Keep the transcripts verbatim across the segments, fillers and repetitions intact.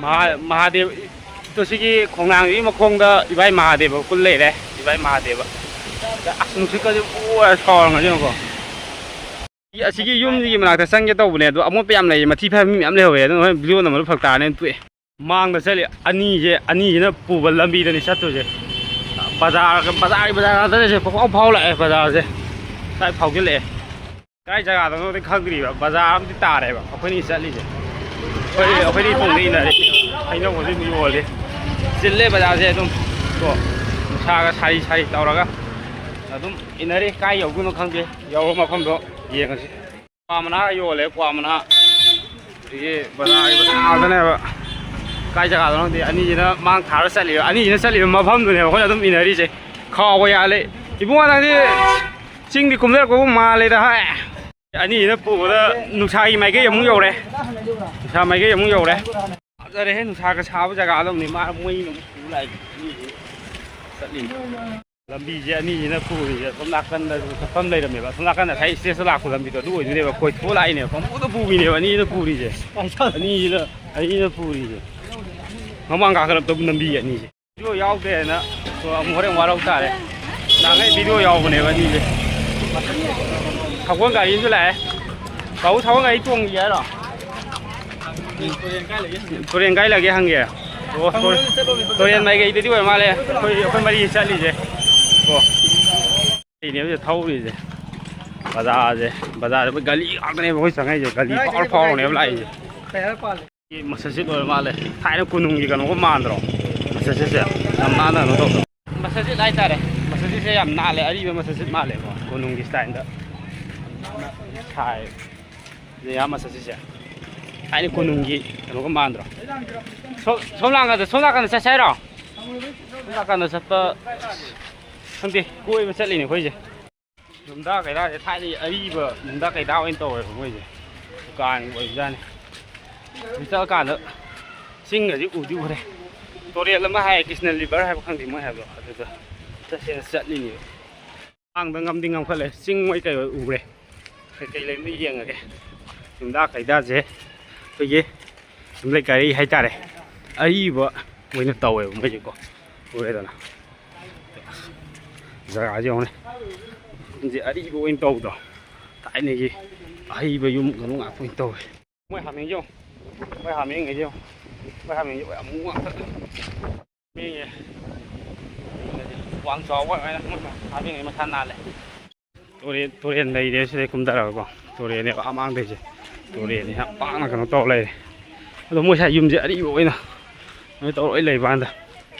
ꯃꯍꯥ- ꯃꯍꯥꯗꯦꯕ, ꯇꯣ ꯁꯤꯒꯤ ꯈꯣꯡꯅꯥꯡꯁꯤꯒꯤ ꯃꯈꯣꯡꯗ ꯏꯕꯥꯏ ꯃꯍꯥꯗꯦꯕ ꯀꯨꯜ ꯂꯩꯔꯦ꯫ ꯏꯕꯥꯏ ꯃꯍꯥꯗꯦꯕ꯫ ꯑꯁ, ꯅꯨꯡꯁꯤꯠꯀꯁꯦ ꯎꯔ ꯁꯥꯎꯔꯝꯒꯅꯤ ꯌꯦꯡꯉꯨꯀꯣ꯫ ꯑꯁꯤꯒꯤ ꯌꯨꯝꯁꯤꯒꯤ ꯃꯅꯥꯛꯇ ꯆꯪꯒꯦ ꯇꯧꯕꯅꯦ, ꯑꯗꯣ ꯑꯃꯣꯠꯄ ꯌꯥꯝ ꯂꯩꯌꯦ, ꯃꯊꯤ ꯐꯥꯏꯕ ꯃꯤ ꯃꯌꯥꯝ ꯂꯩꯍꯧꯋꯦ, ꯑꯗꯨꯅ ꯍꯣꯔꯦꯟ ꯚꯤꯗꯤꯑꯣ ꯅꯝꯕꯗ ꯐꯔꯛ ꯇꯥꯔꯅꯦꯅ ꯇꯣꯛꯑꯦ꯫ ꯃꯥꯡꯗ ꯆꯠꯂꯤ ꯑꯅꯤꯁꯦ, ꯑꯅꯤꯁꯤꯅ ꯄꯨꯕ ꯂꯝꯕꯤꯗꯅꯤ ꯆꯠꯇꯣꯏꯁꯦ꯫ ꯕꯖꯥꯔ, ꯕꯖꯥꯔꯒꯤ ꯕꯖꯥꯔ ꯉꯥꯛꯇꯅꯦ ꯁꯦ, ꯄꯨꯡꯐꯥꯎ ꯐꯥꯎ ꯂꯥꯛꯑꯦ ꯕꯖꯥꯔꯁꯦ꯫ ꯁ꯭ꯋꯥꯏ ꯐꯥꯎꯖꯤꯜꯂꯛꯑꯦ꯫ ꯀꯥꯏ ꯖꯒꯥꯗꯅꯣꯗꯤ ꯈꯪꯗ꯭ꯔꯤꯕ, ꯕꯖꯥꯔ ꯑꯃꯗꯤ ꯇꯥꯔꯦꯕ ꯑꯩꯈꯣꯏꯅꯤ ꯆꯠꯂꯤꯁꯦ꯫ ꯑꯩꯈꯣꯏ, ꯑꯩꯈꯣꯏꯅꯤ ꯇꯣꯡꯗ ꯏꯟꯅꯔꯦ꯫ ꯍꯩꯅꯧ ꯑꯗꯨꯝ ꯌꯣꯜꯂꯤ꯫ ꯆꯤꯜꯂꯦ ꯕꯖꯥꯔꯁꯦ ꯑꯗꯨꯝ꯫ ꯀꯣ, ꯅꯨꯡꯁꯥꯒ ꯁꯥꯔꯤ ꯁꯥꯔꯤ ꯇꯧꯔꯒ ꯑꯗꯨꯝ ꯏꯟꯅꯔꯤ꯫ ꯀꯥꯏ ꯌꯧꯗꯣꯏꯅꯣ ꯈꯪꯗꯦ꯫ ꯌꯧꯕ ꯃꯐꯝꯗꯣ ꯌꯦꯡꯉꯁꯤ꯫ ꯀ꯭ꯋꯥ ꯃꯅꯥ ꯌꯣꯜꯂꯦ, ꯀ꯭ꯋꯥ ꯃꯅꯥ꯫ ꯑꯗꯒꯤ ꯕꯖꯥꯔꯒꯤ ꯕꯖꯥꯔ ꯉꯥꯛꯇꯅꯦꯕ꯫ ꯀꯥꯏ ꯖꯒꯥꯗꯅꯣ ꯈꯪꯗꯦ꯫ ꯑꯅꯤꯁꯤꯅ ꯃꯥꯡ ꯊꯥꯔ ꯆꯠꯂꯤꯕ, ꯑꯅꯤꯁꯤꯅ ꯆꯠꯂꯤꯕ ꯃꯐꯝꯗꯨꯅꯦꯕ ꯑꯩꯈꯣꯏꯅ ꯑꯗꯨꯝ ꯏꯟꯅꯔꯤꯁꯦ꯫ ꯈꯥꯎꯕ ꯌꯥꯜꯂꯦ꯫ ꯏꯕꯨꯡꯉꯣ, ꯅꯪꯗꯤ ꯆꯤꯡꯗꯤ ꯀꯨꯝꯊꯔꯛꯄꯕꯨ ꯃꯥꯜꯂꯦꯗ, ꯍꯥꯏ꯫ ꯑꯅꯤꯁꯤꯅ ꯄꯨꯕꯗ ꯅꯨꯡꯁꯥꯒꯤ ꯃꯥꯏꯀꯩ ꯑꯃꯨꯛ ꯌꯧꯔꯦ꯫ ꯅꯨꯡꯁꯥ ꯃꯥꯏꯀꯩ ꯑꯃꯨꯛ ꯌꯧꯔꯦ꯫ ꯐꯖꯔꯦꯍꯦ, ꯅꯨꯡꯁꯥꯒ ꯁꯥꯕ ꯖꯒꯥꯗ ꯑꯃꯨꯛꯅꯦ ꯃꯥ, ꯃꯣꯏꯅ ꯑꯃꯨꯛ ꯄꯨ ꯂꯥꯛꯏꯁꯦ꯫ ꯑꯅꯤꯁꯤ ꯆꯠꯂꯤꯅꯦ꯫ ꯂꯝꯕꯤꯁꯦ ꯑꯅꯤꯁꯤꯅ ꯄꯨꯔꯤꯁꯦ꯫ ꯑꯁꯣꯝ ꯅꯥꯀꯟꯗꯁꯨ ꯆꯠꯐꯝ ꯂꯩꯔꯝꯃꯦꯕ꯫ ꯑꯁꯣꯝ ꯅꯥꯀꯟꯗ ꯉꯁꯥꯏ ꯁ꯭ꯇꯦꯖꯇ ꯂꯥꯛꯄ ꯂꯝꯕꯤꯗꯣ ꯑꯗꯨ ꯑꯣꯏꯗꯣꯏꯅꯦꯕ꯫ ꯀꯣꯏꯊꯣꯛꯑ ꯂꯥꯛꯏꯅꯦꯕ꯫ ꯄꯪꯄꯨꯗ ꯄꯨꯕꯤꯅꯦꯕ ꯑꯅꯤꯁꯤꯅ ꯄꯨꯔꯤꯁꯦ꯫ ꯑꯅꯤꯁꯤꯅ, ꯑꯅꯤꯁꯤꯅ ꯄꯨꯔꯤꯁꯦ꯫ ꯃꯃꯥꯡ ꯀꯥꯈꯠꯂꯛꯇꯕ ꯂꯝꯕꯤ ꯑꯅꯤꯁꯦ꯫ ꯚꯤꯗꯤꯑꯣ ꯌꯥꯎꯗ꯭ꯔꯦꯅ ꯑꯃꯨꯛ ꯍꯣꯔꯦꯟ ꯋꯥꯔꯧ ꯇꯥꯔꯦ꯫ ꯅꯍꯥꯟꯈꯩ ꯚꯤꯗꯤꯑꯣ ꯌꯥꯎꯕꯅꯦꯕ ꯑꯅꯤꯁꯦ꯫ ꯁꯒꯣꯜ ꯒꯥꯔꯤ ꯑꯃꯁꯨ ꯂꯥꯛꯑꯦ꯫ ꯀꯥꯎ, ꯁꯒꯣꯜ ꯒꯥꯔꯤ ꯇꯣꯡꯈꯤ ꯍꯥꯏꯔꯣ? ꯇꯨꯔꯦꯟ ꯀꯥꯏ ꯂꯩꯒꯦ ꯍꯪꯒꯦ꯫ ꯑꯣ, ꯇꯨꯔꯦꯟ ꯃꯥꯏꯀꯩꯗꯗꯤ ꯑꯣꯏꯔ ꯃꯥꯜꯂꯦ꯫ ꯑꯩꯈꯣꯏ, ꯑꯩꯈꯣꯏ ꯃꯔꯤ ꯆꯠꯂꯤꯁꯦ꯫ ꯀꯣ꯫ ꯁꯤꯅꯦꯕ ꯊꯧꯔꯤꯁꯦ꯫ ꯕꯖꯥꯔꯁꯦ, ꯕꯖꯥꯔꯁꯦ ꯑꯩꯈꯣꯏ ꯒꯂꯤ ꯉꯥꯛꯇꯅꯦꯕ ꯑꯩꯈꯣꯏ ꯆꯪꯉꯛꯏꯁꯦ꯫ ꯒꯂꯤ ꯐꯥꯎꯔ ꯐꯥꯎꯔꯅꯦꯕ ꯂꯥꯛꯏꯁꯦ꯫ ꯁꯤ ꯃꯁꯖꯤꯠ ꯑꯣꯏꯔ ꯃꯥꯜꯂꯦ꯫ ꯊꯥꯏꯅ ꯀꯣꯅꯨꯡꯒꯤ ꯀꯩꯅꯣꯒ ꯃꯥꯟꯗ꯭ꯔꯣ? ꯃꯁꯖꯤꯠꯁꯦ ꯌꯥꯝ ꯅꯥꯟꯅ ꯀꯩꯅꯣ ꯇꯧꯗ꯭ꯔꯣ? ꯃꯁꯖꯤꯠ ꯍꯥꯏꯇꯥꯔꯦ꯫ ꯃꯁꯖꯤꯠꯁꯦ ꯌꯥꯝ ꯅꯥꯜꯂꯦ, ꯑꯔꯤꯕ ꯃꯁꯖꯤꯠ ꯃꯥꯜꯂꯦꯀꯣ, ꯀꯣꯅꯨꯡꯒꯤ ꯁ꯭ꯇꯥꯏꯜꯗ ꯁꯥꯏ꯫ ꯖꯌꯥ ꯃꯁꯖꯤꯠꯁꯦ ꯊꯥꯏꯅ ꯀꯣꯅꯨꯡꯒꯤ ꯀꯩꯅꯣꯒ ꯃꯥꯟꯗ꯭ꯔꯣ? ꯁꯣꯝ, ꯁꯣꯝ ꯅꯥꯀꯟꯗ, ꯁꯣꯝ ꯅꯥꯀꯟꯗ ꯆꯠꯁꯦ ꯍꯥꯏꯔꯣ? ꯁꯣꯝ ꯅꯥꯀꯟꯗ ꯆꯠꯄ, ꯈꯪꯗꯦ, ꯀꯣꯏꯕ ꯆꯠꯂꯤꯅꯦ ꯑꯩꯈꯣꯏꯁꯦ꯫ ꯌꯨꯝꯗ ꯀꯩꯗꯥꯁꯦ ꯊꯥꯏꯅꯒꯤ ꯑꯔꯤꯕ ꯌꯨꯝꯗ ꯀꯩꯗꯥ ꯑꯣꯏꯅ ꯇꯧꯋꯦꯕ ꯃꯣꯏꯁꯦ꯫ ꯗꯨꯀꯥꯟ ꯑꯣꯏꯕꯖꯥꯠꯅꯤ꯫ ꯍꯧꯖꯤꯛ ꯆꯠꯂꯀꯥꯟꯗ ꯆꯤꯡꯒꯁꯦ ꯎꯗꯤ ꯎꯔꯦ꯫ ꯇꯨꯔꯦꯜ ꯑꯃ ꯍꯥꯏ, ꯀ꯭ꯔꯤꯁꯅ ꯔꯤꯚꯔ ꯍꯥꯏꯕ ꯈꯪꯗꯦ ꯃꯣꯏ ꯍꯥꯏꯕꯗꯣ, ꯑꯗꯨꯗ ꯆꯠꯁꯦꯅ ꯆꯠꯂꯤꯅꯦꯕ꯫ ꯃꯥꯡꯗ ꯉꯝꯗꯤ ꯉꯝꯈꯠꯂꯦ, ꯆꯤꯡ ꯃꯣꯏ ꯀꯩ ꯑꯣꯏ ꯎꯔꯦ꯫ ꯀꯩꯀꯩ ꯂꯩꯕꯅꯣ ꯌꯦꯡꯉꯒꯦ꯫ ꯌꯨꯝꯗ ꯀꯩꯗꯥꯁꯦ ꯑꯩꯈꯣꯏꯒꯤ ꯂꯩꯀꯥꯏ ꯍꯥꯏꯇꯥꯔꯦ, ꯑꯔꯤꯕ ꯑꯣꯏꯅ ꯇꯧꯋꯦꯕ ꯃꯣꯏꯁꯦꯀꯣ꯫ ꯎꯔꯦꯗꯅ ꯖꯒꯥꯁꯦ ꯌꯦꯡꯉꯨꯅꯦ, ꯌꯨꯝꯁꯦ ꯑꯔꯤꯕ ꯑꯣꯏꯅ ꯇꯧꯕꯗꯣ, ꯊꯥꯏꯅꯒꯤ ꯑꯍꯩꯕ ꯌꯨꯝ ꯀꯩꯅꯣ ꯉꯥꯛꯇ ꯑꯣꯏꯅ ꯇꯧꯋꯦ꯫ ꯃꯣꯏ ꯍꯥꯃꯦꯡꯁꯦ ꯌꯦꯡꯉꯣ, ꯃꯣꯏ ꯍꯥꯃꯦꯡꯉꯩꯁꯦ ꯌꯦꯡꯉꯣ, ꯃꯣꯏ ꯍꯥꯃꯦꯡꯁꯦ ꯌꯥꯝ ꯑꯃꯨꯛ ꯉꯥꯛꯇ꯫ ꯃꯤꯒꯤ ꯋꯥꯡ ꯆꯥꯎꯕ ꯑꯗꯨꯃꯥꯏꯅ ꯃꯣꯏ ꯍꯥꯃꯦꯡꯉꯩ ꯃꯁꯥ ꯅꯥꯜꯂꯦ꯫ ꯇꯨꯔꯦꯟ, ꯇꯨꯔꯦꯟ ꯂꯩꯔꯦ ꯁꯤꯗꯩ ꯀꯨꯝꯊꯔꯒꯀꯣ꯫ ꯇꯨꯔꯦꯜꯅꯦꯕ ꯑꯥ ꯃꯥꯡꯗꯩꯁꯦ꯫ ꯇꯨꯔꯦꯜꯅꯤ ꯌꯥꯝ ꯄꯥꯛꯅ ꯀꯩꯅꯣ ꯇꯧꯔ ꯂꯩꯔꯦ꯫ ꯑꯗꯣ ꯃꯣꯏ ꯁ꯭ꯋꯥꯏ ꯌꯨꯝꯁꯦ ꯑꯔꯤꯕ ꯑꯣꯏꯅ ꯀꯩꯅꯣ ꯇꯧꯔ ꯂꯣꯏ ꯂꯩꯕ ꯀꯥꯟꯗ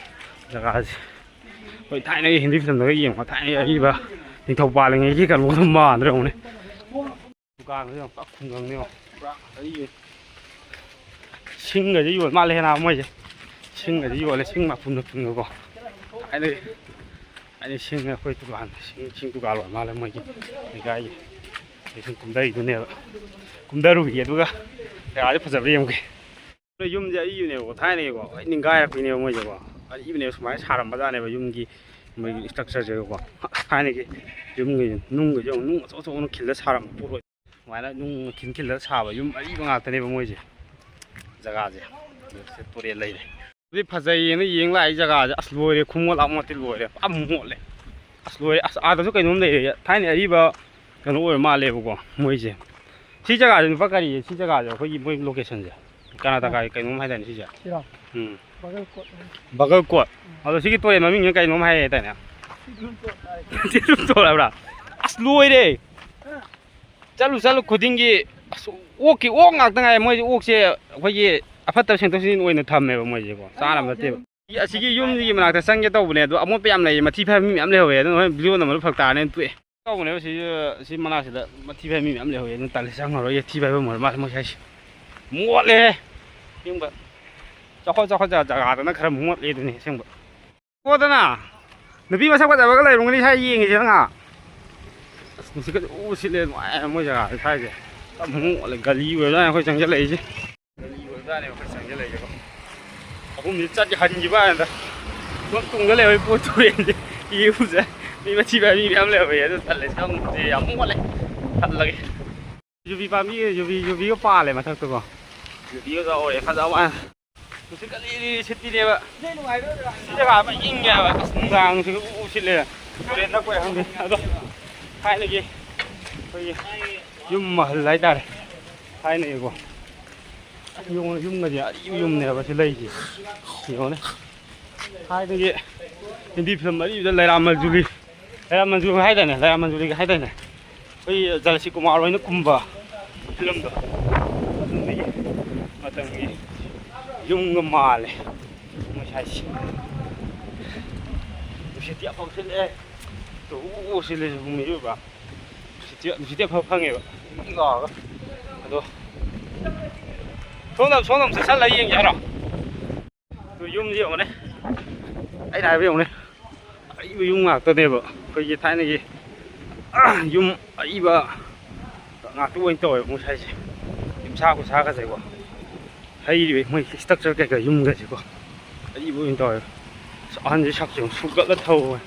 ꯖꯒꯥꯁꯦ꯫ ꯑꯩꯈꯣꯏ ꯊꯥꯏꯅꯒꯤ ꯍꯤꯟꯗꯤ ꯐꯤꯂꯝꯗꯒ ꯌꯦꯡꯕ ꯊꯥꯏꯅꯒꯤ ꯑꯔꯤꯕ ꯅꯤꯡꯊꯧ ꯄꯥꯜꯂꯤꯉꯩꯒꯤ ꯀꯩꯅꯣ ꯑꯗꯨꯝ ꯃꯥꯟꯗ꯭ꯔꯥ ꯌꯦꯡꯉꯨꯅꯦ꯫ ꯗꯨꯀꯥꯟꯁꯦ ꯌꯥꯝ ꯄꯥꯛ ꯈꯨꯡꯒꯪꯅꯦꯕ꯫ ꯄꯨꯔꯥ ꯑꯔꯤꯕ꯫ ꯁꯤꯡꯒꯁꯦ ꯌꯣꯜ ꯃꯥꯜꯂꯦ ꯍꯦꯟꯅ ꯃꯣꯏꯁꯦ꯫ ꯁꯤꯡꯒꯁꯦ ꯌꯣꯜꯂꯦ, ꯁꯤꯡ ꯃꯄꯨꯟ ꯃꯄꯨꯟꯒꯀꯣ꯫ ꯊꯥꯏꯅꯒꯤ ꯍꯥꯏꯗꯤ ꯁꯤꯡ ꯑꯩꯈꯣꯏ ꯗꯨꯀꯥꯟ, ꯁꯤꯡ, ꯁꯤꯡ ꯗꯨꯀꯥꯟ ꯑꯣꯏꯔ ꯃꯥꯜꯂꯦ ꯃꯣꯏꯒꯤ ꯂꯩꯀꯥꯏꯒꯤ꯫ ꯑꯩ ꯁꯨꯝ ꯀꯨꯝꯊꯔꯤꯗꯨꯅꯦꯕ꯫ ꯀꯨꯝꯊꯔꯨꯈꯤꯒꯦ ꯑꯗꯨꯒ ꯖꯒꯥꯁꯦ ꯐꯖꯕ꯭ꯔꯥ ꯌꯦꯡꯒꯦ꯫ ꯅꯣꯏ ꯌꯨꯝꯁꯦ ꯑꯔꯤꯕꯅꯦꯕꯀꯣ, ꯊꯥꯏꯅꯒꯤꯀꯣ, ꯂꯣꯏ ꯅꯤꯡꯒꯥꯏꯔꯛꯄꯤꯅꯦꯕ ꯃꯣꯏꯁꯦꯀꯣ꯫ ꯑꯔꯤꯕꯅꯦꯕ ꯁꯨꯃꯥꯏꯅ ꯁꯥꯔꯝꯕꯖꯥꯠꯅꯦꯕ ꯌꯨꯝꯒꯤ, ꯃꯣꯏꯒꯤ structureꯁꯦꯀꯣ꯫ ꯊꯥꯏꯅꯒꯤ ꯌꯨꯝꯒꯤ ꯅꯨꯡꯒꯁꯦ ꯌꯦꯡꯉꯨ, ꯅꯨꯡ ꯑꯆꯧ ꯑꯆꯧꯕꯅ ꯈꯤꯜꯂ ꯁꯥꯔꯝꯕ ꯄꯣꯠ ꯑꯣꯏ-, ꯑꯗꯨꯃꯥꯏꯅ ꯅꯨꯡ ꯈꯤꯟ ꯈꯤꯜꯂꯒ ꯁꯥꯕ ꯌꯨꯝ ꯑꯔꯤꯕ ꯉꯥꯛꯇꯅꯦꯕ ꯃꯣꯏꯁꯦ꯫ ꯖꯒꯥꯁꯦ꯫ ꯁꯤ ꯇꯨꯔꯦꯜ ꯂꯩꯔꯦ꯫ ꯑꯗꯨꯗꯤ ꯐꯖꯩꯌꯦꯅ ꯌꯦꯡ ꯂꯥꯛꯏ ꯖꯒꯥꯁꯦ꯫ ꯑꯁ, ꯂꯣꯏꯔꯦ, ꯈꯨꯃꯣꯠ ꯂꯥꯛꯃꯣꯠꯇꯤ ꯂꯣꯏꯔꯦ꯫ ꯄꯨꯔꯥ ꯃꯣꯠꯂꯦ꯫ ꯑꯁ, ꯂꯣꯏꯔꯦ꯫ ꯑꯁ, ꯑꯥꯗꯁꯨ ꯀꯩꯅꯣꯝ ꯂꯩꯔꯦ꯫ ꯊꯥꯏꯅ ꯑꯔꯤꯕ ꯀꯩꯅꯣ ꯑꯣꯏꯔ ꯃꯥꯜꯂꯦꯕꯀꯣ ꯃꯣꯏꯁꯦ꯫ ꯁꯤ ꯖꯒꯥꯁꯦ ꯅꯨꯄꯥ ꯀꯔꯤ? ꯁꯤ ꯖꯒꯥꯁꯦ ꯑꯩꯈꯣꯏꯒꯤ ꯃꯣꯏ locationꯁꯦ꯫ ꯀꯔꯅꯥꯇꯀꯥꯒꯤ ꯀꯩꯅꯣꯝ ꯍꯥꯏꯗꯥꯏꯅꯦ ꯁꯤꯁꯦ? ꯁꯤꯔꯣ? ꯎꯝ꯫ ꯕꯒꯜ ꯀꯣꯠ ꯍꯥꯏ꯫ ꯕꯒꯜ ꯀꯣꯠ꯫ ꯑꯗꯣ ꯁꯤꯒꯤ ꯇꯨꯔꯦꯜ ꯃꯃꯤꯡꯁꯦ ꯀꯩꯅꯣꯝ ꯍꯥꯏ ꯍꯥꯏꯗꯥꯏꯅꯦ? ꯁꯤꯗ꯭ꯔꯨꯝ ꯆꯣꯠ ꯍꯥꯏ꯫ ꯁꯤꯗ꯭ꯔꯨꯝ ꯆꯣꯠ ꯍꯥꯏꯕ꯭ꯔꯥ? ꯑꯁ, ꯂꯣꯏꯔꯦ! ꯆꯠꯂꯨ ꯆꯠꯂꯨ ꯈꯨꯗꯤꯡꯒꯤ ꯑꯁ, ꯑꯣꯛꯀꯤ ꯑꯣꯛ ꯉꯥꯛꯇ ꯉꯥꯏ꯫ ꯃꯣꯏꯁꯦ ꯑꯣꯛꯁꯦ ꯑꯩꯈꯣꯏꯒꯤ ꯑꯐꯠꯇꯕ ꯁꯦꯡꯗꯣꯛ ꯁꯦꯡꯖꯤꯟ ꯑꯣꯏꯅ ꯊꯝꯃꯦꯕ ꯃꯣꯏꯁꯦꯀꯣ꯫ ꯆꯥꯅꯕ ꯅꯠꯇꯦꯕ꯫ ꯑꯁꯤꯒꯤ ꯌꯨꯝꯁꯤꯒꯤ ꯃꯅꯥꯛꯇ ꯆꯪꯒꯦ ꯇꯧꯕꯅꯦ, ꯑꯗꯣ ꯑꯃꯣꯠꯄ ꯌꯥꯝ ꯂꯩꯌꯦ, ꯃꯊꯤ ꯐꯥꯏꯕ ꯃꯤ ꯃꯌꯥꯝ ꯂꯩꯍꯧꯋꯦ, ꯑꯗꯨꯅ ꯍꯣꯔꯦꯟ video ꯅꯝꯕꯗꯣ ꯐꯔꯛ ꯇꯥꯔꯅꯤ, ꯇꯣꯛꯑꯦ꯫ ꯇꯧꯕꯅꯦꯕ ꯁꯤ, ꯁꯤ ꯃꯅꯥꯛꯁꯤꯗ ꯃꯊꯤ ꯐꯥꯏꯕ ꯃꯤ ꯃꯌꯥꯝ ꯂꯩꯍꯧꯋꯦ, ꯑꯗꯨꯅ ꯇꯜꯂꯦ, ꯆꯪꯉꯔꯣꯏꯒꯦ꯫ ꯊꯤ ꯐꯥꯏꯕ ꯃꯣꯏ ꯃꯥꯜꯂꯦ ꯃꯣꯏ ꯍꯥꯏꯁꯦ꯫ ꯃꯣꯠꯂꯦꯍꯦ꯫ ꯑꯁꯦꯡꯕ꯫ ꯆꯥꯎꯈꯠ ꯆꯥꯎꯈꯠ ꯖꯒꯥꯗꯅ ꯈꯔ ꯃꯣꯠꯂꯦ ꯑꯗꯨꯅꯤ ꯑꯁꯦꯡꯕ꯫ ꯀꯣꯗꯅ ꯅꯨꯄꯤ ꯃꯁꯛ ꯐꯖꯕꯒ ꯂꯩꯔꯝꯒꯅꯤ ꯁ꯭ꯋꯥꯏ ꯌꯦꯡꯉꯤꯁꯦ ꯅꯪ꯫ ꯑꯁ, ꯅꯨꯡꯁꯤꯠꯀꯁꯦ ꯎ ꯁꯤꯠꯂꯦ, ꯅꯨꯡꯉꯥꯏ ꯃꯣꯏ ꯖꯒꯥꯁꯦ ꯁ꯭ꯋꯥꯏꯁꯦ꯫ ꯌꯥꯝ ꯃꯣꯠꯂꯦ, ꯒꯂꯤ ꯑꯣꯏꯕꯖꯥꯠꯅꯤ ꯑꯩꯈꯣꯏ ꯆꯪꯁꯤꯜꯂꯛꯏꯁꯦ꯫ ꯒꯂꯤ ꯑꯣꯏꯕꯖꯥꯠꯅꯦ ꯑꯩꯈꯣꯏ ꯆꯪꯁꯤꯜꯂꯛꯏꯁꯦꯀꯣ꯫ ꯑꯍꯨꯝꯁꯤ ꯆꯠꯀꯦ ꯍꯟꯈꯤꯕ ꯍꯥꯏꯅꯗ꯫ ꯁꯣꯝ ꯇꯨꯡꯗ ꯂꯩꯍꯧꯔꯤ ꯄꯣꯠ ꯇꯨꯔꯦꯟꯁꯦ ꯏꯔꯨꯖ꯫ ꯃꯤ ꯃꯊꯤ ꯐꯥꯏ ꯃꯤ ꯃꯌꯥꯝ ꯂꯩꯍꯧꯋꯦ, ꯑꯗꯨ ꯇꯜꯂꯦ꯫ ꯁꯣꯝꯁꯦ ꯌꯥꯝ ꯃꯣꯠꯂꯦ꯫ ꯊꯠꯂꯒꯦ꯫ ꯌꯨꯕꯤ ꯄꯥꯝꯕꯤ, ꯌꯨꯕꯤ, ꯌꯨꯕꯤꯒ ꯄꯥꯜꯂꯦ ꯃꯊꯛꯇꯀꯣ꯫ ꯚꯤꯗꯤꯑꯣ ꯇꯧꯔꯦ, ꯐꯖꯕ ꯋꯥꯅ꯫ ꯅꯨꯡꯁꯤꯠ ꯀꯜꯂꯤ ꯁꯤꯠꯄꯤꯅꯦꯕ꯫ ꯁꯤ ꯖꯒꯥ ꯑꯃ ꯏꯪꯉꯦꯕ꯫ ꯑꯁ, ꯅꯨꯡꯗꯥꯡꯁꯤꯒ ꯎ ꯎ ꯁꯤꯠꯂꯦ꯫ ꯇꯨꯔꯦꯟ ꯅꯛꯄꯩ ꯈꯪꯗꯦ꯫ ꯑꯗꯣ ꯊꯥꯏꯅꯒꯤ ꯑꯩꯈꯣꯏꯒꯤ ꯌꯨꯝ ꯃꯍꯜ ꯍꯥꯏꯇꯥꯔꯦ꯫ ꯊꯥꯏꯅꯒꯤꯀꯣ꯫ ꯑꯁ, ꯌꯦꯡꯉꯣ, ꯌꯨꯝꯒꯁꯦ ꯑꯔꯤꯕ ꯌꯨꯝꯅꯦꯕ ꯁꯤ ꯂꯩꯁꯦ꯫ ꯌꯦꯡꯉꯣꯅꯦ꯫ ꯊꯥꯏꯅꯒꯤ ꯍꯤꯟꯗꯤ ꯐꯤꯂꯝ ꯑꯔꯤꯕꯗ ꯂꯩꯔꯥꯝ ꯃꯟꯖꯨꯂꯤ, ꯂꯩꯔꯥꯝ ꯃꯟꯖꯨꯂꯤ ꯍꯥꯏꯗꯥꯏꯅꯦ? ꯂꯩꯔꯥꯝ ꯃꯟꯖꯨꯂꯤꯒ ꯍꯥꯏꯗꯥꯏꯅꯦ? ꯑꯩꯈꯣꯏ ꯖꯂꯁꯤ ꯀꯨꯃꯥꯔ ꯍꯣꯏꯅ ꯀꯨꯝꯕ ꯐꯤꯂꯝꯗꯣ, ꯑꯗꯨꯝꯕꯒꯤ ꯃꯇꯝꯒꯤ ꯌꯨꯝꯒ ꯃꯥꯜꯂꯦ ꯃꯣꯏ ꯁꯥꯏꯁꯦ꯫ ꯅꯨꯡꯁꯤꯠꯇꯤ ꯑꯐꯥꯎ ꯁꯤꯠꯂꯦ꯫ ꯇꯨ ꯎ ꯎ ꯁꯤꯠꯂꯦ ꯍꯨꯝꯃꯤꯕ꯫ ꯅꯨꯡꯁꯤꯠꯇꯤ, ꯅꯨꯡꯁꯤꯠꯇꯤ ꯑꯐꯕ ꯐꯪꯉꯦꯕ꯫ ꯏꯪ ꯏꯪ ꯂꯥꯎꯔꯒ꯫ ꯑꯗꯣ ꯁꯣꯝꯗ, ꯁꯣꯝꯗ ꯑꯃꯨꯛ ꯆꯠꯁꯜꯂ ꯌꯦꯡꯒꯦ ꯍꯥꯏꯔꯣ? ꯑꯗꯨ ꯌꯨꯝꯁꯤ ꯌꯦꯡꯉꯨꯅꯦ꯫ ꯑꯩꯅ ꯍꯥꯏꯕ ꯌꯦꯡꯉꯨꯅꯦ꯫ ꯑꯔꯤꯕ ꯌꯨꯝ ꯉꯥꯛꯇꯅꯦꯕ꯫ ꯑꯩꯈꯣꯏꯒꯤ ꯊꯥꯏꯅꯒꯤ ꯌꯨꯝ ꯑꯔꯤꯕ ꯉꯥꯛꯇ ꯑꯣꯏꯅ ꯇꯧꯋꯦꯕ ꯃꯣꯏ ꯁ꯭ꯋꯥꯏꯁꯦ꯫ ꯌꯨꯝꯁꯥ ꯈꯨꯁꯥꯒꯁꯦꯀꯣ꯫ ꯍꯩꯔꯤꯕ ꯃꯣꯏ structure ꯀꯩꯀꯥ ꯌꯨꯝꯒꯁꯦꯀꯣ꯫ ꯑꯔꯤꯕ ꯑꯣꯏꯅ ꯇꯧꯋꯦꯕ꯫ ꯑꯁ, ꯑꯍꯟꯁꯦ ꯁꯛꯁꯦ ꯑꯃꯨꯛ ꯁꯨꯛꯀꯠꯂ ꯊꯧꯕ꯫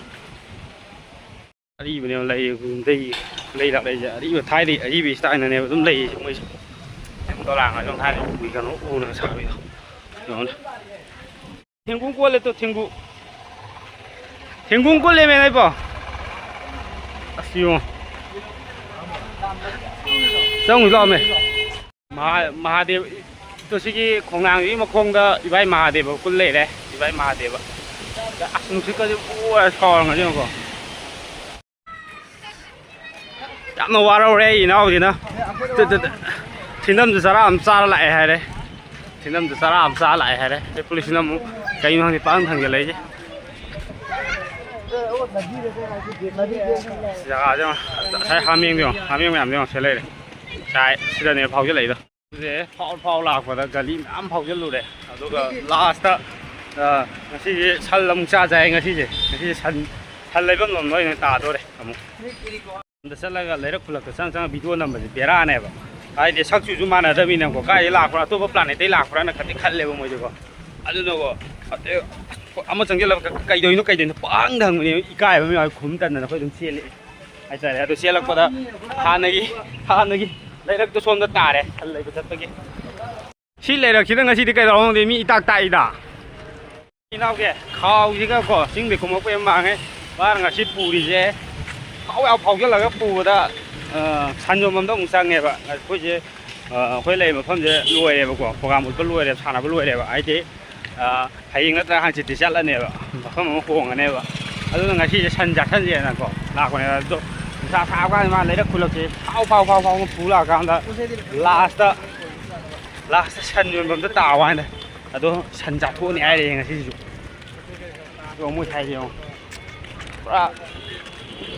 ꯑꯔꯤꯕꯅꯦꯕ ꯂꯩ, ꯂꯩ, ꯂꯩꯔꯛ ꯂꯩꯁꯦ ꯑꯔꯤꯕ ꯊꯥꯏꯅꯩ ꯑꯔꯤꯕ styleꯅꯅꯦꯕ ꯑꯗꯨꯝ ꯂꯩꯔꯤꯁꯦ ꯃꯣꯏꯁꯦ꯫ ꯗꯣꯂꯥꯟ ꯑꯗꯨꯝ ꯊꯥꯏꯅ ꯎꯏ ꯀꯩꯅꯣ ꯎꯅ ꯁꯥꯕꯤꯗꯣ꯫ ꯌꯦꯡꯉꯨꯅꯦ꯫ ꯊꯦꯡꯒꯨ ꯀꯣꯜꯂꯦ ꯇꯣ, ꯊꯦꯡꯒꯨ꯫ ꯊꯦꯡꯒꯨ ꯀꯣꯜꯂꯦ ꯃꯦ ꯅꯥꯏꯕꯣ꯫ ꯑꯁ ꯌꯦꯡꯉꯣ꯫ ꯆꯪꯉꯨ ꯂꯥꯛꯑꯣꯃꯦ꯫ ꯃꯍꯥ-, ꯃꯍꯥꯗꯦꯕ, ꯇꯣ ꯁꯤꯒꯤ ꯈꯣꯡꯅꯥꯡꯁꯤꯒꯤ ꯃꯈꯣꯡꯗ ꯏꯕꯥꯏ ꯃꯍꯥꯗꯦꯕ ꯀꯨꯜ ꯂꯩꯔꯦ, ꯏꯕꯥꯏ ꯃꯍꯥꯗꯦꯕ꯫ ꯑꯁ, ꯅꯨꯡꯁꯤꯠꯀꯁꯦ ꯎꯔ ꯁꯥꯎꯔꯝꯒꯅꯤ ꯌꯦꯡꯉꯨꯀꯣ꯫ ꯌꯥꯝꯅ ꯋꯥꯔꯧꯔꯦ ꯑꯩ ꯏꯅꯥꯎꯁꯤꯅ꯫ ꯇꯨ, ꯇꯨ, ꯇꯨ꯫ ꯊꯤꯟꯗꯝꯁꯨ ꯆꯔꯥ ꯑꯃ ꯆꯥꯔ ꯂꯥꯛꯑꯦ ꯍꯥꯏꯔꯦ꯫ ꯊꯤꯟꯗꯝꯁꯨ ꯆꯔꯥ ꯑꯃ ꯆꯥꯔ ꯂꯥꯛꯑꯦ ꯍꯥꯏꯔꯦ꯫ ꯑꯩ ꯄꯨꯂꯤꯁꯁꯤꯅ ꯑꯃꯨꯛ ꯀꯩꯅꯣ ꯈꯪꯗꯦ ꯄꯥꯛꯊꯪ ꯊꯪꯖꯜꯂꯛꯏꯁꯦ꯫ ꯖꯒꯥꯁꯦ ꯌꯦꯡꯉꯣ꯫ ꯉꯁꯥꯏ ꯍꯥꯃꯦꯡꯗꯣ ꯌꯦꯡꯉꯣ꯫ ꯍꯥꯃꯦꯡ ꯃꯌꯥꯝꯗꯣ ꯌꯦꯡꯉꯣ꯫ ꯁꯤꯗ ꯂꯩꯔꯦ꯫ ꯁꯥꯏ, ꯁꯤꯗꯅꯦ ꯐꯥꯎꯖꯜꯂꯛꯏꯗꯣ꯫ ꯁꯦ ꯐꯥꯎ ꯐꯥꯎ ꯂꯥꯛꯄꯗ ꯒꯂꯤ ꯃꯌꯥꯝ ꯐꯥꯎꯖꯜꯂꯨꯔꯦ꯫ ꯑꯗꯨꯒ lastꯇ, ꯑ, ꯉꯁꯤꯁꯦ ꯁꯟ ꯑꯃꯨꯛ ꯆꯥꯖꯦ ꯍꯥꯏ ꯉꯁꯤꯁꯦ꯫ ꯉꯁꯤꯁꯦ ꯁꯟ, ꯁꯟ ꯂꯩꯐꯝ ꯂꯣꯝꯗ ꯑꯣꯏꯅ ꯇꯥꯗꯣꯔꯦ ꯑꯃꯨꯛ꯫ ꯗ ꯆꯠꯂꯒ ꯂꯩꯔꯛ ꯈꯨꯜꯂꯛꯇ ꯆꯪ ꯆꯪꯉ ꯚꯤꯗꯤꯑꯣ ꯅꯝꯕꯁꯦ ꯕꯦꯔꯥꯅꯦꯕ꯫ ꯍꯥꯏꯗꯤ ꯁꯛꯆꯨꯁꯨ ꯃꯥꯟꯅꯗꯕꯅꯤꯅꯀꯣ, ꯀꯥꯏꯗꯩ ꯂꯥꯛꯄ꯭ꯔꯥ, ꯑꯇꯣꯞꯄ planetꯇꯩ ꯂꯥꯛꯄ꯭ꯔꯥꯅ ꯈꯟꯗꯤ ꯈꯜꯂꯦꯕ ꯃꯣꯏꯁꯨꯀꯣ꯫ ꯑꯗꯨꯅꯀꯣ, ꯑꯇꯩ ꯑꯃ ꯆꯪꯁꯤꯜꯂꯒ ꯀ-, ꯀꯩꯗꯧꯔꯤꯅꯣ, ꯀꯩꯗꯧꯔꯤꯅꯣ ꯄꯪꯍꯪꯗ ꯍꯪꯕꯅꯦꯕ, ꯏꯀꯥꯏꯕ ꯑꯃ ꯌꯥꯎꯋꯦ, ꯈꯨꯝ ꯇꯟꯗꯅ ꯑꯩꯈꯣꯏ ꯑꯗꯨꯝ ꯆꯦꯜꯂꯛꯑꯦ ꯍꯥꯏꯇꯥꯔꯦ꯫ ꯑꯗꯨ ꯆꯦꯜꯂꯛꯄꯗ ꯍꯥꯟꯅꯒꯤ, ꯍꯥꯟꯅꯒꯤ ꯂꯩꯔꯛꯇꯣ ꯁꯣꯝꯗ ꯇꯥꯔꯦ, ꯁꯟ ꯂꯩꯕ ꯆꯠꯄꯒꯤ꯫ ꯁꯤ ꯂꯩꯔꯛꯁꯤꯗ ꯉꯁꯤꯗꯤ ꯀꯩꯗꯧꯔ ꯈꯪꯗꯦ, ꯃꯤ ꯏꯇꯥꯛ ꯇꯥꯛꯏꯗ꯫ ꯏꯅꯥꯎꯁꯦ ꯈꯥꯎꯁꯤꯒꯀꯣ ꯆꯤꯡꯗꯩ ꯀꯨꯝꯃꯛꯄ ꯌꯥꯝ ꯃꯥꯡꯉꯦ꯫ ꯃꯥꯅ ꯉꯁꯤ ꯄꯨꯔꯤꯁꯦ ꯈꯥꯎ ꯌꯥꯝ ꯐꯥꯎꯖꯜꯂꯒ ꯄꯨꯕꯗ, ꯑ, ꯁꯟ ꯌꯣꯟꯐꯝꯗ ꯑꯃꯨꯛ ꯆꯪꯉꯦꯕ꯫ ꯑꯩꯈꯣꯏꯁꯦ, ꯑ, ꯑꯩꯈꯣꯏ ꯂꯩꯔꯤꯕ ꯃꯐꯝꯁꯦ ꯂꯣꯏꯔꯦꯕꯀꯣ, ꯄ꯭ꯔꯣꯒ꯭ꯔꯥꯝ ꯎꯠꯄ ꯂꯣꯏꯔꯦꯕ, ꯁꯥꯟꯅꯕ ꯂꯣꯏꯔꯦꯕ꯫ ꯍꯥꯏꯗꯤ, ꯑ, ꯍꯌꯦꯡ ꯅꯠꯇ꯭ꯔꯒ ꯍꯪꯆꯤꯠꯇꯤ ꯆꯠꯂꯅꯦꯕ, ꯃꯐꯝ ꯑꯃ ꯍꯣꯡꯉꯅꯦꯕ꯫ ꯑꯗꯨꯅ ꯉꯁꯤꯁꯦ ꯁꯟ ꯆꯥꯁꯟꯁꯦꯅꯀꯣ ꯂꯥꯛꯄꯅꯦꯕ꯫ ꯑꯗꯣ ꯅꯨꯡꯁꯥ ꯁꯥꯕ ꯀꯥꯟꯗ ꯃꯥ ꯂꯩꯔꯛ ꯈꯨꯜꯂꯛꯁꯦ ꯐꯥꯎ ꯐꯥꯎ ꯐꯥꯎ ꯐꯥꯎ ꯄꯨ ꯂꯥꯛꯑꯀꯥꯟꯗ ꯂꯥꯁꯇ, ꯂꯥꯁꯇ ꯁꯟ ꯌꯣꯟꯐꯝꯗ ꯇꯥꯕ ꯍꯥꯏꯅ꯫ ꯑꯗꯣ ꯁꯟ ꯆꯥꯊꯣꯛꯑꯅꯤ ꯍꯥꯏꯔꯦ ꯉꯁꯤꯁꯤꯁꯨ꯫ ꯑꯗꯣ ꯃꯣꯏ ꯁ꯭ꯋꯥꯏꯁꯦ ꯌꯦꯡꯉꯣ꯫ ꯄꯨꯔꯥ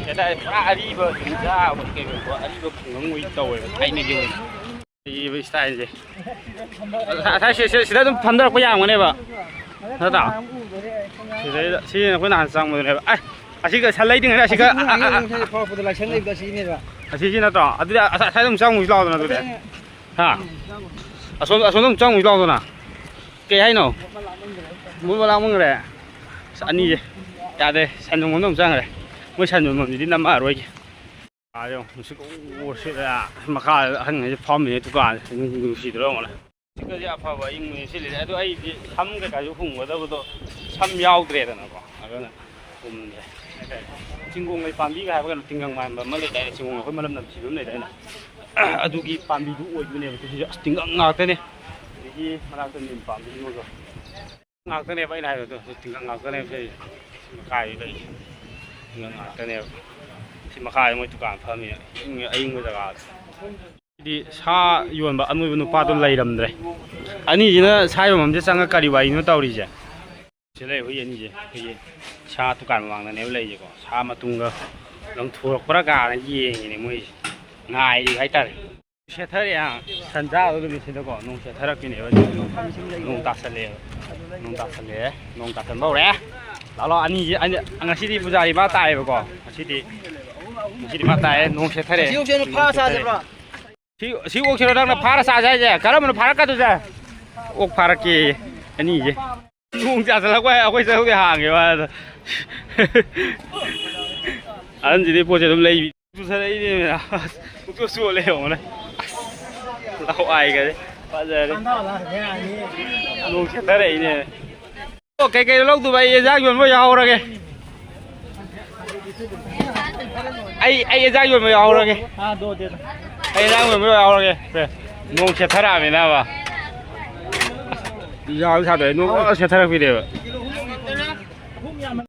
ꯀꯩ ꯍꯥꯏꯇꯥꯔꯦ, ꯄꯨꯔꯥ ꯑꯔꯤꯕ ꯍꯤꯡꯖꯥ ꯑꯣꯏ ꯀꯩ ꯑꯣꯏ, ꯄꯨꯔꯥ ꯑꯔꯤꯕ ꯈꯨꯡꯒꯪ ꯑꯣꯏ ꯇꯧꯋꯦꯕ ꯊꯥꯏꯅꯒꯤ ꯑꯣꯏꯅ꯫ ꯑꯔꯤꯕ ꯏꯁꯇꯥꯏꯜꯁꯦ꯫ ꯉꯁꯥꯏ ꯁꯤ-, ꯁꯤ-, ꯁꯤꯗ ꯑꯗꯨꯝ ꯐꯝꯊꯔꯛꯄ ꯌꯥꯔꯝꯒꯅꯦꯕ꯫ ꯅꯠꯇ꯭ꯔꯥ? ꯁꯤꯗꯩꯗ, ꯁꯤꯅ ꯑꯩꯈꯣꯏ ꯅꯍꯥꯟ ꯆꯪꯕꯗꯨꯅꯦꯕ꯫ ꯑꯦ, ꯑꯁꯤꯒ ꯁꯟ ꯂꯩꯇ꯭ꯔꯤꯉꯩꯗ ꯑꯁꯤꯒ, ꯑꯁꯤ ꯑ, ꯑ, ꯑ, ꯉꯁꯥꯏ ꯐꯥꯎꯔꯛꯄꯗ ꯂꯥꯏꯁꯪ ꯂꯩꯕꯗꯣ ꯑꯁꯤꯅꯦꯕ꯫ ꯑꯁꯤꯁꯤ ꯅꯠꯇ꯭ꯔꯣ? ꯑꯗꯨꯗꯤ ꯑ-, ꯑ-, ꯑꯁ꯭ꯋꯥꯏꯗ ꯑꯃꯨꯛ ꯆꯪꯉꯨꯁꯤ ꯂꯥꯎꯗꯅ ꯑꯗꯨꯗꯤ꯫ ꯍꯥ? ꯑꯁꯣꯝ, ꯑꯁꯣꯝꯗ ꯑꯃꯨꯛ ꯆꯪꯉꯨꯁꯤ ꯂꯥꯎꯗꯅ꯫ ꯀꯩ ꯍꯥꯏꯅꯣ? ꯃꯣꯏ ꯃꯅꯥꯛ ꯃꯨꯟꯈ꯭ꯔꯦ꯫ ꯑꯁ, ꯑꯅꯤꯁꯦ ꯌꯥꯗ꯭ꯔꯦ꯫ ꯁꯟ ꯌꯣꯟꯐꯝꯗ ꯑꯃꯨꯛ ꯆꯪꯈ꯭ꯔꯦ꯫ ꯃꯣꯏ ꯁꯟ ꯌꯣꯟꯐꯝꯁꯤꯗꯤ ꯅꯝꯃꯛꯑꯔꯣꯏꯒꯦ꯫ ꯑꯥ, ꯌꯦꯡꯉꯣ, ꯅꯨꯡꯁꯤꯠ ꯎ ꯎ ꯁꯤꯠꯂꯦ꯫ ꯃꯈꯥꯗ ꯑꯍꯟꯈꯩꯁꯦ ꯐꯝꯃꯤꯅꯦ ꯗꯨꯀꯥꯟꯁꯦ꯫ ꯅꯨꯡ-, ꯅꯨꯡꯁꯤꯗ꯭ꯔꯣ ꯌꯦꯡꯉꯣꯅꯦ꯫ ꯁꯤꯒꯁꯦ ꯑꯐꯕ ꯏꯪꯕꯅꯦ ꯁꯤꯜꯂꯤꯁꯦ꯫ ꯑꯗꯣ ꯑꯩꯗꯤ ꯁꯝ ꯀꯩꯀꯥꯁꯨ ꯍꯨꯟꯒꯗꯕꯗꯣ ꯁꯝ ꯌꯥꯎꯗ꯭ꯔꯦꯗꯅꯀꯣ꯫ ꯑꯗꯨꯅ ꯍꯨꯟꯗ꯭ꯔꯦ꯫ ꯆꯤꯡꯒꯣꯡꯂꯩ ꯄꯥꯝꯕꯤꯒ ꯍꯥꯏꯕ ꯀꯩꯅꯣ ꯇꯤꯡꯒꯪ ꯃꯥꯟꯕ ꯑꯃ ꯂꯩꯗꯥꯏꯅꯦ? ꯆꯤꯡꯒꯣꯡ ꯑꯩꯈꯣꯏ ꯃꯅꯝ ꯅꯝꯊꯤꯕ ꯑꯃ ꯂꯩꯗꯥꯏꯅꯦ? ꯑꯗꯨꯒꯤ ꯄꯥꯝꯕꯤꯗꯨ ꯑꯣꯏꯗꯣꯏꯅꯦꯕ꯫ ꯑꯗꯨꯁꯨ ꯑꯁ ꯇꯤꯡꯒꯪ ꯉꯥꯛꯇꯅꯦ꯫ ꯑꯗꯒꯤ ꯃꯅꯥꯛꯇ ꯅꯤꯝ ꯄꯥꯝꯕꯤ ꯑꯃꯒ꯫ ꯉꯥꯛꯇꯅꯦꯕ ꯑꯩꯅ ꯍꯥꯏꯕꯗꯣ, ꯇꯤꯡꯒꯪ ꯉꯥꯛꯇꯅꯦꯕ ꯁꯤ ꯃꯈꯥꯁꯤꯗ ꯂꯩꯔꯤꯁꯦ꯫ ꯇꯤꯡꯒꯪ ꯉꯥꯛꯇꯅꯦꯕ꯫ ꯁꯤ ꯃꯈꯥꯗ ꯃꯣꯏ ꯗꯨꯀꯥꯟ ꯐꯝꯃꯤ, ꯏꯪ-, ꯑꯏꯪꯕ ꯖꯒꯥꯗ꯫ ꯁꯤꯗꯤ ꯁꯥ ꯌꯣꯟꯕ ꯑꯅꯣꯏꯕ ꯅꯨꯄꯥꯗꯣ ꯂꯩꯔꯝꯗ꯭ꯔꯦ꯫ ꯑꯅꯤꯁꯤꯅ ꯁꯥ ꯌꯣꯟꯐꯝꯁꯦ ꯆꯪꯉ ꯀꯔꯤ ꯋꯥꯔꯤꯅꯣ ꯇꯧꯔꯤꯁꯦ? ꯁꯤ ꯂꯩ ꯍꯨꯏ ꯑꯅꯤꯁꯦ꯫ ꯍꯨꯏ ꯁꯥ ꯗꯨꯀꯥꯟ ꯃꯃꯥꯡꯗꯅꯦꯕ ꯂꯩꯔꯤꯁꯦꯀꯣ꯫ ꯁꯥ ꯃꯇꯨꯝꯒ ꯂꯪꯊꯣꯔꯛꯄ꯭ꯔꯥ ꯀꯥꯏꯅ ꯌꯦꯡꯉꯤꯅꯦ ꯃꯣꯏꯁꯦ꯫ ꯉꯥꯏꯔꯤ ꯍꯥꯏꯇꯥꯔꯦ꯫ ꯁꯦꯠꯊꯔꯛꯑꯦ꯫ ꯁꯟꯖꯥꯗꯣ ꯅꯨꯃꯤꯠꯁꯤꯗꯀꯣ ꯅꯣꯡ ꯁꯦꯠꯊꯔꯛꯄꯤꯅꯦꯕ꯫ ꯅꯣꯡ ꯇꯥꯁꯜꯂꯛꯑꯦꯕ꯫ ꯅꯣꯡ ꯇꯥꯁꯜꯂꯛꯑꯦ꯫ ꯅꯣꯡ ꯇꯥꯁꯟꯕ ꯍꯧꯔꯛꯑꯦ꯫ ꯂꯥꯛꯑꯣ, ꯂꯥꯛꯑꯣ, ꯑꯅꯤꯁꯤ, ꯑꯅꯤ-, ꯉꯁꯤꯗꯤ ꯄꯨꯖꯥꯔꯤ ꯃꯥ ꯇꯥꯏꯌꯦꯕꯀꯣ꯫ ꯉꯁꯤꯗꯤ, ꯉꯁꯤꯗꯤ ꯃꯥ ꯇꯥꯏꯌꯦ꯫ ꯅꯣꯡ ꯁꯦꯠꯊꯔꯛꯑꯦ꯫ ꯁꯤ ꯑꯣꯛꯁꯦ ꯑꯣꯏꯅ ꯐꯥꯔ ꯆꯥꯁꯦꯕ꯭ꯔꯣ? ꯁꯤ, ꯁꯤ ꯑꯣꯛꯁꯤꯔꯣ ꯅꯪꯅ ꯐꯥꯔ ꯆꯥꯁꯦ ꯍꯥꯏꯁꯦ? ꯀꯔꯝꯕꯅ ꯐꯥꯔꯛꯀꯗꯣꯏꯁꯦ? ꯑꯣꯛ ꯐꯥꯔꯛꯀꯦꯌꯦ, ꯑꯅꯤꯁꯦ꯫ ꯅꯣꯡ ꯇꯥꯁꯜꯂꯛꯄ ꯍꯥꯏ ꯑꯩꯈꯣꯏ ꯆꯔꯨꯗꯤ ꯍꯥꯡꯉꯦꯕ꯫ ꯑꯗ ꯑꯍꯟꯁꯤꯗꯤ ꯄꯣꯠꯁꯦ ꯑꯗꯨꯝ ꯂꯩꯕꯤ꯫ ꯄꯨꯁꯜꯂꯛꯏꯅꯦ꯫ ꯑꯁ, ꯄꯨꯡꯆꯣꯠ ꯆꯣꯠꯂꯦ ꯌꯦꯡꯉꯨꯅꯦ꯫ ꯑꯁ, ꯂꯋꯥꯏꯒꯁꯦ꯫ ꯐꯖꯔꯦ꯫ ꯅꯣꯡ ꯁꯦꯠꯊꯔꯛꯏꯅꯦ꯫ ꯑꯣ, ꯀꯩꯀꯩꯅꯣ ꯂꯧꯗꯨꯕ? ꯑꯩ ꯌꯦꯟꯖꯥꯡ ꯌꯣꯟꯕ ꯌꯥꯎꯍꯧꯔꯒꯦ꯫ ꯑꯩ, ꯑꯩ ꯌꯦꯟꯖꯥꯡ ꯌꯣꯟꯕ ꯌꯥꯎꯍꯧꯔꯒꯦ꯫ ꯑꯩ ꯌꯦꯟꯖꯥꯡ ꯌꯣꯟꯕ ꯌꯥꯎꯍꯧꯔꯒꯦ꯫ ꯁꯦ, ꯅꯣꯡ ꯁꯦꯠꯊꯔꯛꯑꯃꯤꯅꯕ꯫ ꯌꯥꯎ ꯁꯥꯗꯣꯏ ꯅꯣꯡ ꯂꯣꯏ ꯁꯦꯠꯊꯔꯛꯄꯤꯅꯦꯕ꯫